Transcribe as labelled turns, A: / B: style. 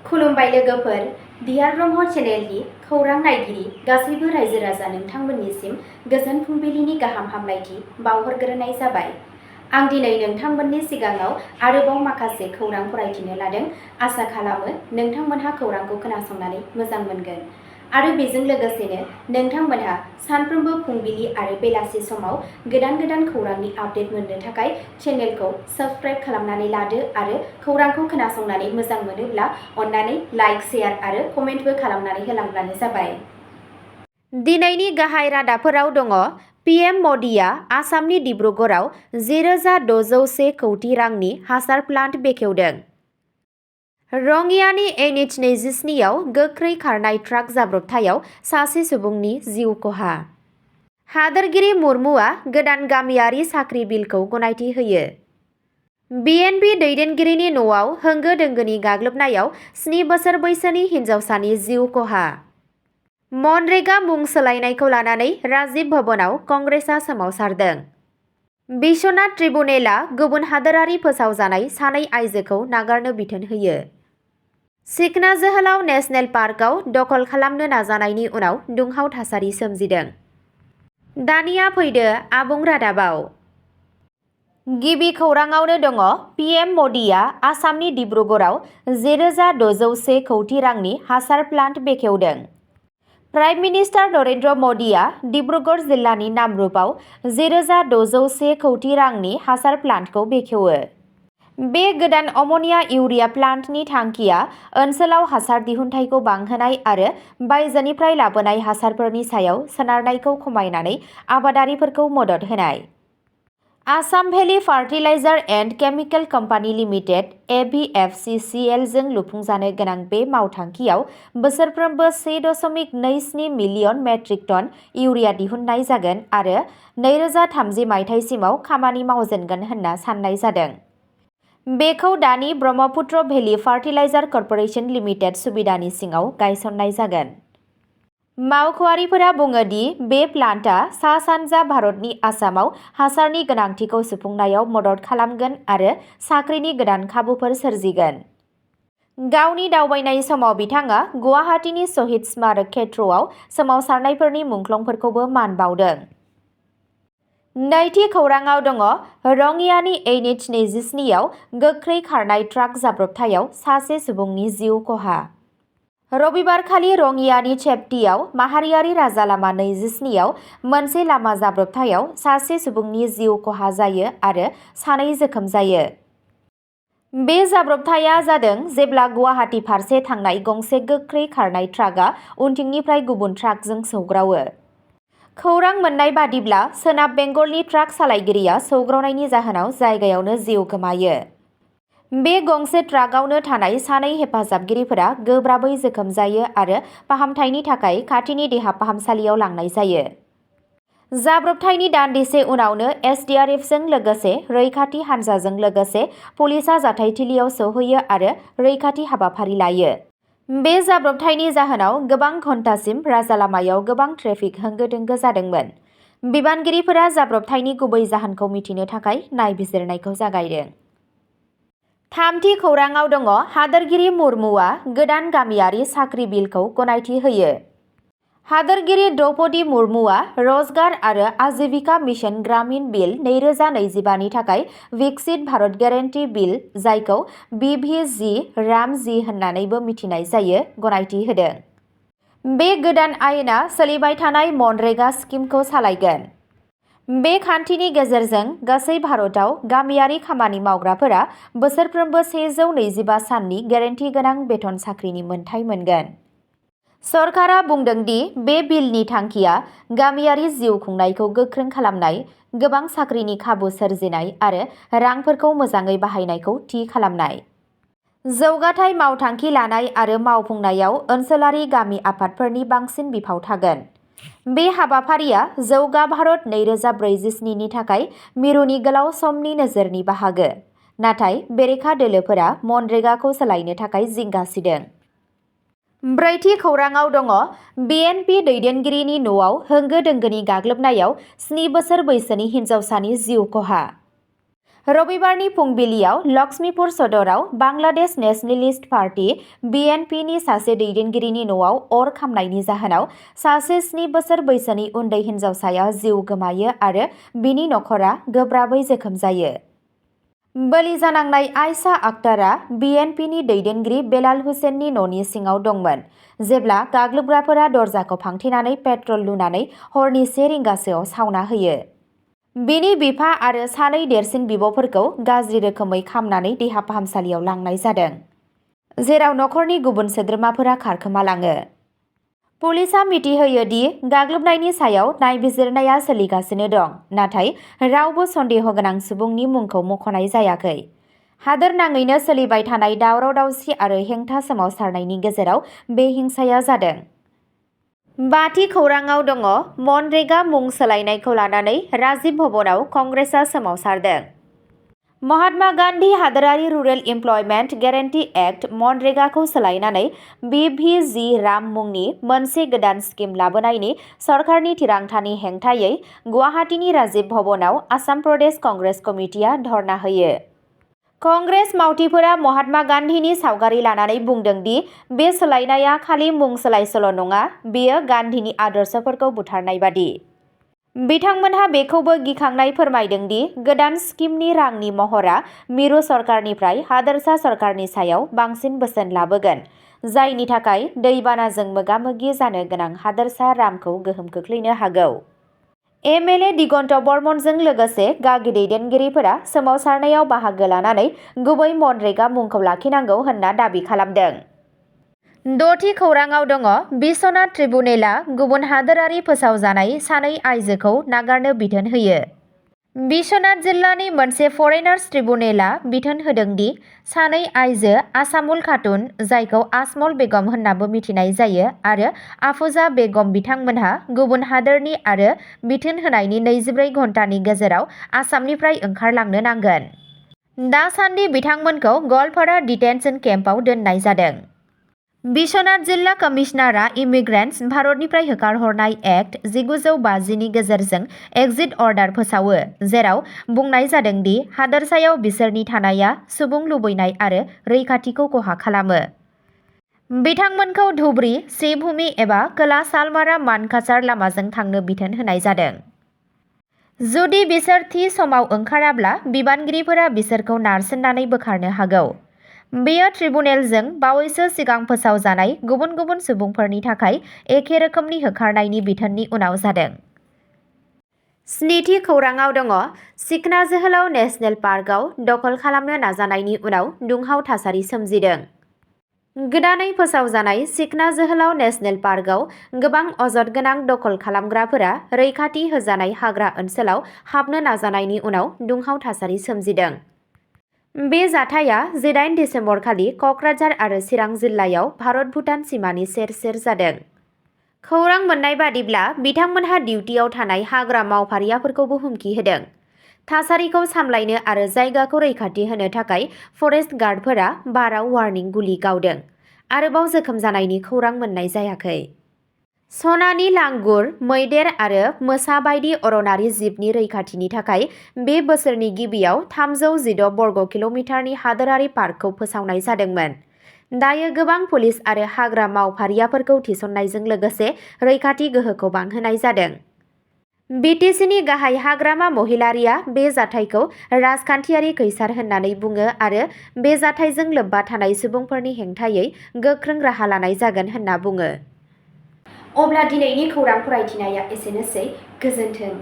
A: खुलुमबाय लोगोफोर, बिहार ब्रह्म चेनेलनि खौरां नायगिरि गासैबो रायजो राजा नोंथांमोननिसिम गोजोन फुंबिलिनि गाहाम हामलायथि बावहरग्रोनाय जाबाय। आं दिनै नोंथांमोननि सिगाङाव आरोबाव माखासे खौरां फरायथिनो लादों। आसा खालामो नोंथांमोनहा खौरांखौ खोनासंनानै मोजां मोनगोन आरो बेजों लोगोसेनो नोंथांमोनहा सानफ्रोमबो फुंबिलि आरो बेलासि समाव गोदान खौरांनि आपडेट मोननो थाखाय चेनेलखौ साबस्क्राइब खालामनानै लादो आरो खौरांखौ खोनासंनानै मोजां मोनोब्ला अन्नानै लाइक, शेयार आरो कमेन्टबो खालामनानै होलांब्लानो जाबाय। दिनैनि गाहाय रादाबफोराव दङ। पीएम मदिआ आसामनि डिब्रुगड़आव 10,601 कौटि रांनि हासार प्लान्ट बेखेवदों। रङियानि NH-27 आव गोख्रै खारनाय ट्राक जाब्रबथायाव सासे सुबुंनि जिउ खहा। हादोरगिरि मुर्मुआ गोदान गामियारि साख्रि बिलखौ गनायथि होयो। BNP दैदेनगिरिनि न'आव होंगो दोंगोनि गाग्लोबनायाव 7 बोसोर बैसोनि हिन्जावसानि जिउ खहा। मनरेगा मुं सोलायनायखौ लानानै राजीव भवनाव कंग्रेसआ सोमावसारदों। बिश्वनाथ ट्रिब्युनेलआ गुबुन हादोरारि फोसावजानाय सानै आइजोखौ नागारनो बिथोन होयो। सिखना जोहोलाव नेशनेल पार्कआव दखल खालामनो नाजानायनि उनाव दुंहाव थासारि सोमजिदों। दानिया फैदो आबुं रादाबाव। गिबि खौराङावनो दङ। पीएम मदिआ आसामनि डिब्रुगड़आव 10,601 कौटि रांनि हासार प्लान्ट बेखेवदों। प्राइम मिनिस्टार नरेन्द्र मदिआ डिब्रुगड़ जिल्लानि नामरुपआव 10,601 कौटि रांनि हासार प्लान्टखौ बेखेवो। बे गोदान अमोनिया इउरिया प्लान्टनि थांखिया ओनसोलाव हासार दिहुनथायखौ बांहोनाय आरो बायजोनिफ्राय लाबोनाय हासारफोरनि सायाव सोनारनायखौ खमायनानै आबादारिफोरखौ मदद होनाय। Assam valley fertiliser and chemical company limited (AVFCCL) जों लुफुंजानो गोनां बे मावथांखियाव बोसोरफ्रोमबो 1.27 मिलियन मेट्रिक टन इउरिया दिहुननाय जागोन आरो 2030 मायथाइसिमाव खामानि मावजेनगोन होनना साननाय जादों। बेखौ दानि Brahmaputra valley fertiliser corporation limited सुबिदानि सिङाव गायसननाय जागोन। मावख'आरिफोरा बुङो दि बे प्लान्टआ सा-सानजा भारतनि आसामाव हासारनि गोनांथिखौ सुफुंनायाव मदद खालामगोन आरो साख्रिनि गोदान खाबुफोर सोरजिगोन। गावनि दावबायनाय समाव बिथाङा गुवाहाटीनि शहीद स्मारक क्षेत्रआव सोमावसारनायफोरनि मुंख्लंफोरखौबो मान बावदों। नैथि खौराङाव दङ। रङियानि NH-27 आव गोख्रै खारनाय ट्राक जाब्रबथायाव सासे सुबुंनि जिउ खहा। रबिबारखालि रङियानि चेपटियाव माहारियारि राजा लामा 27 आव मोनसे लामा जाब्रबथायाव सासे सुबुंनि जिउ खहा जायो आरो सानै जोखोम जायो। बे जाब्रबथाया जादों जेब्ला गुवाहाटी फारसे थांनाय गंसे गोख्रै खारनाय ट्राकआ उनथिंनिफ्राय गुबुन ट्राकजों सौग्रावो। खौरां मोन्नाय बादिब्ला सोनाब बेंगलनि ट्राक सालायगिरिया सौग्रावनायनि जाहोनाव जायगायावनो जिउ गोमायो। बे गंसे ट्राकआवनो थानाय सानै हेफाजाबगिरिफोरा गोब्राबै जोखोम जायो आरो फाहामथायनि थाखाय खाथिनि देहा फाहामसालियाव लांनाय जायो। जाब्रबथायनि दान्दिसे उनावनो SDRFजों लोगोसे रैखाथि हान्जाजों लोगोसे पुलिसआ जाथायथिलियाव सौहैयो आरो रैखाथि हाबाफारि लायो। बे जाब्रबथायनि जाहोनाव गोबां घन्टासिम राजालामायाव गोबां ट्रेफिक होंगो दोंगो जादोंमोन। बिबानगिरिफोरा जाब्रबथायनि गुबै जाहोनखौ मिथिनो थाखाय नायबिजिरनायखौ जागायदों। थामथि खौराङाव दङ। हादोरगिरि मुर्मुआ गोदान गामियारि साख्रि बिलखौ गनायथि होयो। हादोरगिरि द्रौपदी मुर्मुआ रोजगार आरो आजीविका मिशन ग्रामीण बिल 2025 नि थाखाय विकसित भारत ग्यारेन्टी बिल, जायखौ BVG-RAM-G होननानैबो मिथिनाय जायो, गनायथि होदों। बे गोदान आयेना सोलिबाय थानाय मनरेगा स्किमखौ सालायगोन। बे खान्थिनि गेजेरजों गासै भारतआव गामियारि खामानि मावग्राफोरा बोसोरफ्रोमबो 125 साननि ग्यारेन्टी गोनां बेथन साख्रिनि मोन्थाइ मोनगोन। सरकारा बुंदों दि बे बिलनि थांखिया गामियारि जिउ खुंनायखौ गोख्रों खालामनाय, गोबां साख्रिनि खाबु सोरजिनाय आरो रांफोरखौ मोजाङै बाहायनायखौ थि खालामनाय। जौगाथाय मावथांखि लानाय आरो मावफुंनायाव ओनसोलारि गामि आफादफोरनि बांसिन बिफाव थागोन। बे हाबाफारिया जौगा भारत 2047 नि थाखाय मिरुनि गोलाव समनि नोजोरनि बाहागो। नाथाय बेरेखा दोलोफोरा मनरेगाखौ सोलायनो थाखाय जिंगा सिदों। ब्रैथि खौराङाव दङ। BNP दैदेनगिरिनि न'आव होंगो दोंगोनि गाग्लोबनायाव 7 बोसोर बैसोनि हिन्जावसानि जिउ खहा। रबिबारनि फुंबिलियाव लक्ष्मीपुर सदराव बांलादेश नेशनेलिस्ट पार्टी (BNP)नि सासे दैदेनगिरिनि न'आव अर खामनायनि जाहोनाव सासे 7 बोसोर बैसोनि उन्दै हिन्जावसाया जिउ गोमायो आरो बिनि नखरा गोब्राबै जोखोम जायो। बोलि जानांनाय आयशा आक्तारा BNP-नि दैदेनगिरि बेलाल हुसेननि न'नि सिङाव दंमोन जेब्ला गाग्लोबग्राफोरा दरजाखौ फांथेनानै पेट्रल लुनानै हरनि 1 रिंगासोआव सावना होयो। बिनि बिफा आरो 2 देरसिन बिब'फोरखौ गाज्रि रोखोमै खामनानै देहा फाहामसालियाव लांनाय जादों, जेराव नखरनि गुबुन सोद्रोमाफोरा खारखोमालाङो। पुलिसआ मिथिहोयो दि गाग्लोबनायनि सायाव नायबिजिरनाया सोलिगासिनो दं, नाथाय रावबो सन्देह गोनां सुबुंनि मुंखौ मख'नाय जायाखै। हादोरनाङैनो सोलिबाय थानाय दावराव-दावसि आरो हेंथा सोमावसारनायनि गेजेराव बे हिंसाया जादों। बाथि खौराङाव दङ मनरेगा मुं सोलायनायखौ लानानै राजीव भवनाव कंग्रेसआ सोमावसारदों। महात्मा गान्धी हादोरारि रुरेल इमप्लयमेन्ट गेरेन्टि एक्ट मनरेगाखौ सोलायनानै BVG राम मुंनि मोनसे गोदान स्किम लाबोनायनि सरकारनि थिरांथानि हेंथायै गुवाहाटीनि राजीव भवनाव आसाम प्रदेश कंग्रेस कमिटिआ धर्ना होयो। कंग्रेस मावथिफोरा महात्मा गान्धीनि सावगारि लानानै बुंदों दि बे सोलायनाया खालि मुं सोलाय-सोल' नङा, बेयो गान्धीनि आदर्शफोरखौ बुथारनाय बादि। बिथांमोनहा बेखौबो गिखांनाय फोरमायदों दि गोदान स्किमनि रांनि महरा मिरु सरकारनिफ्राय हादोरसा सरकारनि सायाव बांसिन बोसोन लाबोगोन, जायनि थाखाय दैबानाजों मोगा-मोगि जानो गोनां हादोरसा रामखौ गोहोम खोख्लैनो हागौ। MLA दिगन्त बर्मनजों लोगोसे गागि दैदेनगिरिफोरा सोमावसारनायाव बाहागो लानानै गुबै मनरेगा मुंखौ लाखिनांगौ होनना दाबि खालामदों। 6थि खौराङाव दङ बिश्वनाथ ट्रिब्युनेलआ गुबुन हादोरारि फोसावजानाय 2 आइजोखौ नागारनो बिथोन होयो। बिश्वनाथ जिल्लानि मोनसे फरेनार्स ट्रिब्युनेलआ बिथोन होदों दि 2 आइजो आसामुल खातुन, जायखौ आजमल बेगम होन्नाबो मिथिनाय जायो, आरो आफुजा बेगम बिथांमोनहा गुबुन हादोरनि आरो बिथोन होनायनि 24 घन्टानि गेजेराव आसामनिफ्राय ओंखारलांनो नांगोन। दासान्दि बिथांमोनखौ गलपारा डिटेनसन केम्पआव दोननाय जादों। बिश्वनाथ जिल्ला कमिशनारआ इमिग्रेन्टस भारतनिफ्राय होखारहरनाय एक्ट 1950 नि गेजेरजों एक्जिट अर्डार फोसावो, जेराव बुंनाय जादों दि हादोरसायाव बिसोरनि थानाया सुबुं लुबैनाय आरो रैखाथिखौ खहा खालामो। बिथांमोनखौ धुबरी, श्रीभूमि एबा खोला सालमारा मानकासार लामाजों थांनो बिथोन होनाय जादों। जुदि बिसोर थि समाव ओंखाराब्ला बिबानगिरिफोरा बिसोरखौ नारसिननानै बोखारनो हागौ। बेयो ट्रिब्युनेलजों बावैसो सिगां फोसावजानाय गुबुन गुबुन सुबुंफोरनि थाखाय एखे रोखोमनि होखारनायनि बिथोननि उनाव जादों। 7थि खौराङाव दङ सिखना जोहोलाव नेशनेल पार्कआव दखल खालामनो नाजानायनि उनाव दुंहाव थासारि सोमजिदों। गोदानै फोसावजानाय सिखना जोहोलाव नेशनेल पार्कआव गोबां अजद गोनां दखल खालामग्राफोरा रैखाथि होजानाय हाग्रा ओनसोलाव हाबनो नाजानायनि उनाव दुंहाव थासारि सोमजिदों। बे जाथाया 18 दिसेम्बर खालि कक्राझार आरो चिरां जिल्लायाव भारत-भुटान सिमानि सेर-सेर जादों। खौरां मोन्नाय बादिब्ला बिथांमोनहा डिउटियाव थानाय हाग्रा मावफारियाफोरखौबो हुमखि होदों। थासारिखौ सामलायनो आरो जायगाखौ रैखाथि होनो थाखाय फरेस्ट गार्डफोरा बाराव वार्निं गुलि गावदों। आरोबाव जोखोम जानायनि खौरां मोन्नाय जायाखै। सनानि लांगुर, मैदेर आरो मोसा बायदि अरनारि जिबनि रैखाथिनि थाखाय बे बोसोरनि गिबियाव 316 बर्ग किल'मिटारनि हादोरारि पार्कखौ फोसावनाय जादोंमोन। दायो गोबां पुलिस आरो हाग्रा मावफारियाफोरखौ थिसननायजों लोगोसे रैखाथि गोहोखौ बांहोनाय जादों। BTC-नि गाहाय हाग्रामा महिलारिआ बे जाथायखौ राजखान्थियारि खैसार होननानै बुङो आरो बे जाथायजों लोब्बा थानाय सुबुंफोरनि हेंथायै गोख्रों राहा लानाय जागोन होनना बुङो। अब्ला दिनैनि खौरां फरायथिनाया एसेनोसै। गोजोन्थों।